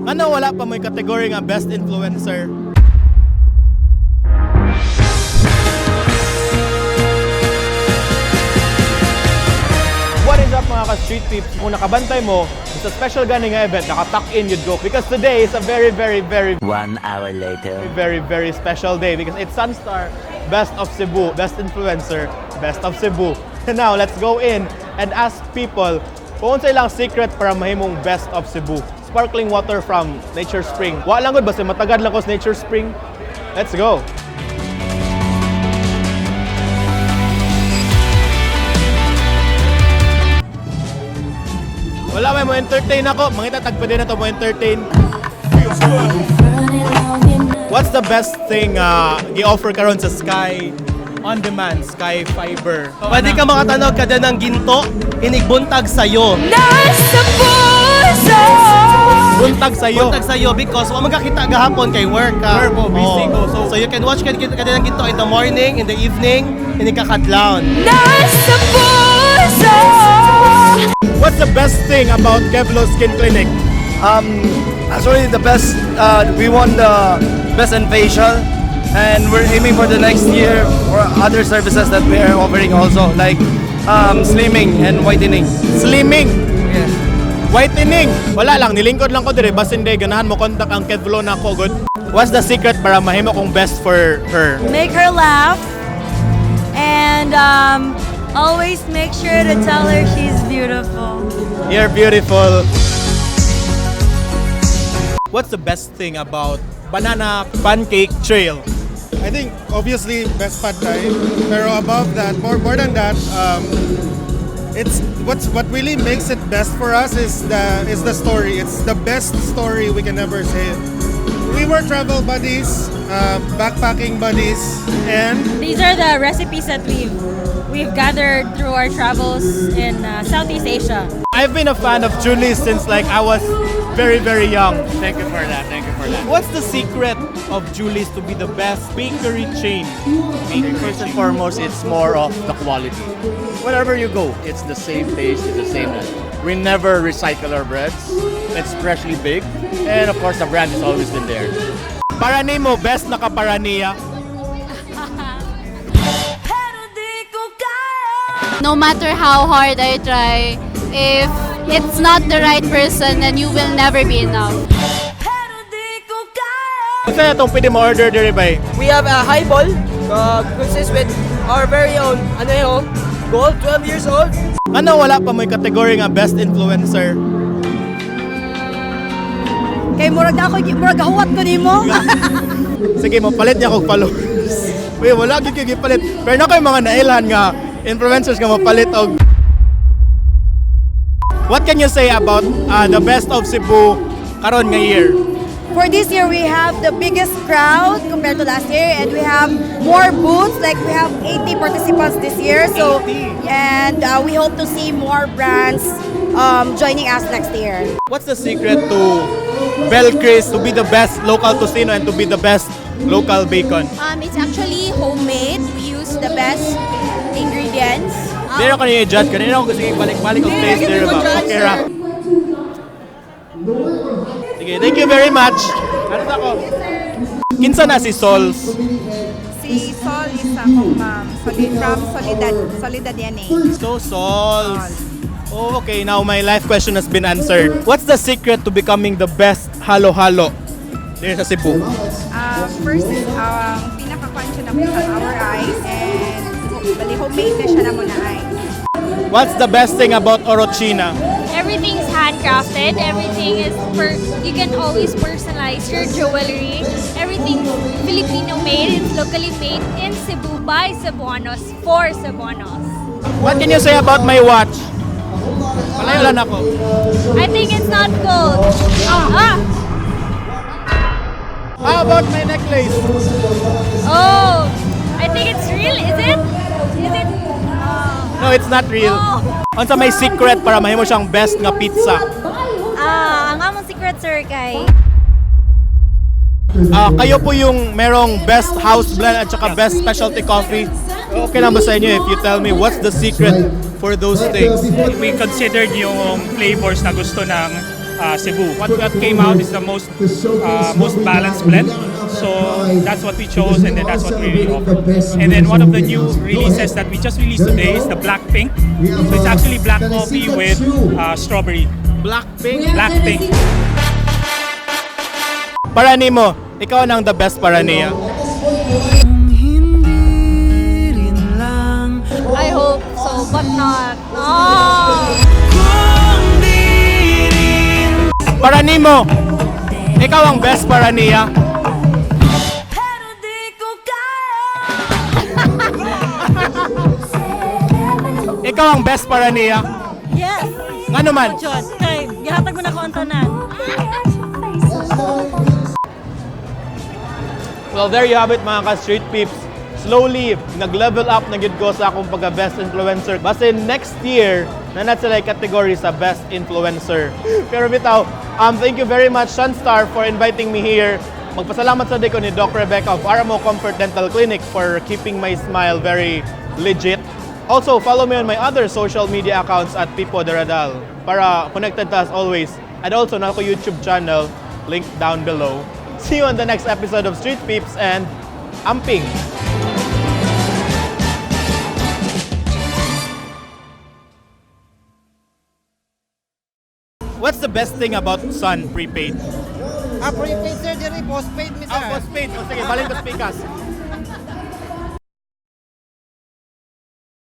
Ano, wala pa may category nga best influencer? What is up, mga ka-street peeps? Kung nakabantay mo sa special gani nga event, naka-tuck in you'd go because today is a very, very, very, One hour later. Very, very special day because it's Sunstar Best of Cebu, Best Influencer, Best of Cebu. And now, let's go in and ask people kung unsa ilang secret para mahimong Best of Cebu. Sparkling water from Nature Spring. Wa lang gud, basta matagad lang ko sa Nature Spring. Let's go! Wala may mo entertain ako. Mangita tagpa din na to mo entertain. What's the best thing gi-offer karon sa Sky On Demand, Sky Fiber? Pwede ka makatanaw kada ng ginto, inigbuntag sa'yo. Nasa puso. Buntag sa'yo. Buntag sa'yo because wa magkakita gahapon kay work ka. Work po, busy ko. So you can watch kada ng ginto in the morning, in the evening, inikakadlawn. Nasa puso. What's the best thing about Kevlo Skin Clinic? Actually, the best, we won the best in facial, and we're aiming for the next year for other services that we are offering also, like slimming and whitening. Slimming. Yes. Whitening. Wala lang, nilingkod lang ko dire. Basin day, ganahan mo contact ang Kevlo na ako. Good. What's the secret para mahimo kong best for her? Make her laugh and always make sure to tell her she's beautiful. You're beautiful. What's the best thing about Banana Pancake Trail? I think obviously best pad thai, pero above that, more than that, it's what really makes it best for us is the story. It's the best story we can ever say. We were travel buddies, backpacking buddies, and These are the recipes that we've gathered through our travels in Southeast Asia. I've been a fan of Julie's since like I was very, very young. Thank you for that. Thank you for that. What's the secret of Julie's to be the best bakery chain? Bakery First and chain. foremost, it's more of the quality. Wherever you go, it's the same taste, it's the same. We never recycle our breads. It's freshly baked, and of course, the brand has always been there. Para nimo, best nakaparaniya. Pero di ko kaya. No matter how hard I try, if it's not the right person, then you will never be enough. Pero di ko kaya. Unsa na itong pwede mo order diri bay? We have a highball, consists with our very own Anejo, gold, 12 years old. Ano, wala pa may category nga best influencer? Kay murag na ako, murag huwat ko nimo. Sige, mo palit niya kog followers. Uy, wala gyud kay gipalit. Pero na kay mga nailhan nga influencers nga mopalit og. What can you say about the Best of Cebu karon nga year? For this year, we have the biggest crowd compared to last year, and we have more booths. Like we have 80 participants this year. So, 80. and we hope to see more brands joining us next year. What's the secret to Belcris to be the best local tocino and to be the best local bacon? It's actually homemade. We use the best ingredients. Dito ko niyo i-judge kanina ako gusto balik-balik og taste dito ba. Okay ra. Sige, thank you very much. Ano sa ako? Kinsa na si Sols? Si Sol is akong ma'am. Solid, from Solidad, Solidad yan eh. So Sols. Oh, okay. Now my life question has been answered. What's the secret to becoming the best halo-halo dito sa Cebu? First is, ang pinaka-kwan siya na sa our ice and bali homemade na siya na mo na ice. What's the best thing about Orochina? Everything's handcrafted. Everything is per. You can always personalize your jewelry. Everything's Filipino made. It's locally made in Cebu by Cebuanos for Cebuanos. What can you say about my watch? Palayo lang ako. I think it's not gold. Ah! How about my necklace? Oh, I think it's real. Is it? Is it? No, it's not real. Oh. Unsa may secret para mahimo siyang best nga pizza? Ah, ang among secret, sir, kay Ah, kayo po yung merong best house blend at saka best specialty coffee. Okay lang ba sa inyo if you tell me what's the secret for those things? We considered yung flavors na gusto ng Cebu. What came out is the most balanced blend. So that's what we chose, and then that's what we really offer. And then one of the new releases that we just released today is the Black Pink. So it's actually black coffee with strawberry. Black Pink? Black Pink. Para nimo, ikaw nang the best para niya. I hope so, but not. Oh! Para nimo, ikaw ang best para niya. Pero di ko kaya. Ikaw ang best para niya. Yes! Ngano man? Jud, kay gihatag mo na ko ang tanan. Well, there you have it, mga ka-street peeps. Slowly, nag-level up na gyud ko sa akong pagka-best influencer. Basta next year, naa na sila category sa best influencer. Pero bitaw, thank you very much, Sunstar, for inviting me here. Magpasalamat sad ko ni Doc Rebecca of RMO Comfort Dental Clinic for keeping my smile very legit. Also, follow me on my other social media accounts at Pipo Deradal para connected ta as always. And also, naa koy YouTube channel, link down below. See you on the next episode of Street Peeps and Amping! What's the best thing about Sun prepaid? Ah, prepaid, sir, diri postpaid mi, sir. Ah, postpaid. O sige, balin ko pikas.